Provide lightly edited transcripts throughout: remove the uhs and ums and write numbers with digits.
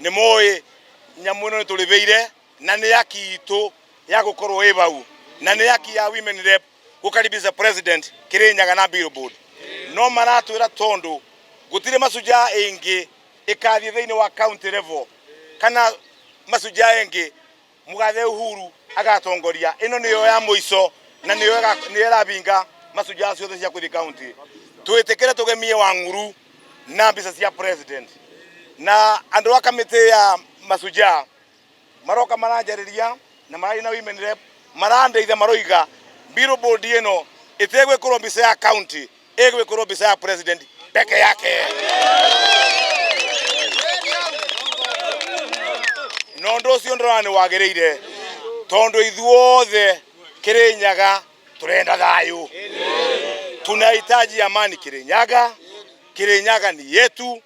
Nĩ moĩ nyamũ ĩno nĩ tũrĩbĩire na nĩ haki itũ ya gũkorwo ĩ bau, na nĩ haki ya women rep gũkaribisha president Kirinyaga na billboard. No maratwĩra tondu gũtirĩ Mashujaa ĩngĩ ĩkathiĩ thĩinĩ wa county level kana Mashujaa ĩngĩ Mugathe Uhuru agatongoria, ĩno nĩyo ya mũico na nĩyo ĩrabinga Mashujaa ciothe cia kũthiĩ county. Twĩtĩkĩre tũgemie Wang'uru na mbica cia president. Na andũ a kamĩtĩ ya Mashujaa maroka maranjarĩria na mararĩ na women rep, marandeithia, maroiga billboard ĩno ĩtegwĩkĩrwo mbica ya county, ĩgwĩkĩrwo mbica ya president peke yake. Na ũndũ ũcio ndĩrona nĩ wagĩrĩire tondũ ithuothe Kirinyaga turenda thayũ, tunahitaji amani Kirinyaga. Kirinyaga ni yetu,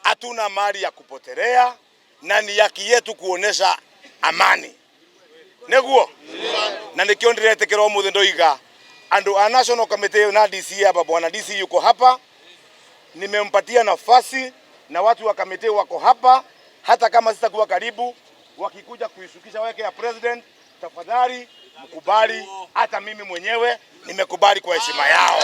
hatuna mali ya kupotelea na ni haki yetu kuonesha amani niguo. Na nikio ndiretikira umuthi ndoiga andu a national committee na DC hapa, bwana DC yuko hapa, nimempatia nafasi na watu wa committee wako hapa, hata kama sitakuwa karibu, wakikuja kuishukisha weke ya president, tafadhali mkubali. Hata mimi mwenyewe nimekubali kwa heshima yao.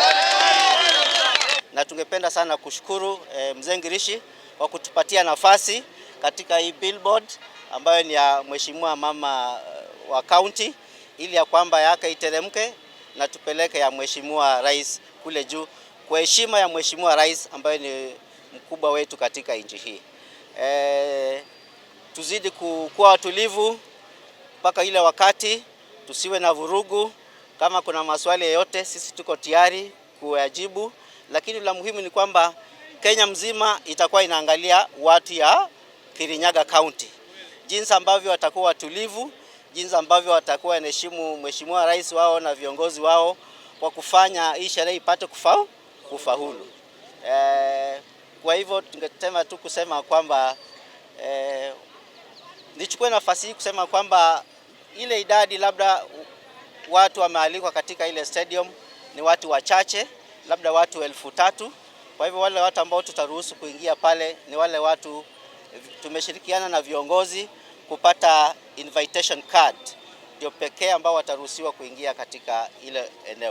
Na tungependa sana kushukuru Mzee Ngirishi kwa kutupatia nafasi katika hii billboard ambayo ni ya mheshimiwa mama wa county, ili ya kwamba yake iteremke na tupeleke ya mheshimiwa rais kule juu kwa heshima ya mheshimiwa rais ambaye ni mkubwa wetu katika nchi hii. Tuzidi kuwa watulivu mpaka ile wakati, tusiwe na vurugu. Kama kuna maswali yoyote, sisi tuko tayari kuyajibu, lakini la muhimu ni kwamba Kenya mzima itakuwa inaangalia watu ya Kirinyaga County, jinsi ambavyo watakuwa watulivu, jinsi ambavyo watakuwa wanaheshimu mheshimiwa rais wao na viongozi wao kwa kufanya hii sherehe ipate kufaulu. Kwa hivyo tungesema tu kusema kwamba nichukue nafasi hii kusema kwamba ile idadi labda watu wamealikwa katika ile stadium ni watu wachache, labda watu 3,000. Kwa hivyo wale watu ambao tutaruhusu kuingia pale ni wale watu tumeshirikiana na viongozi kupata invitation card, ndio pekee ambao wataruhusiwa kuingia katika ile eneo.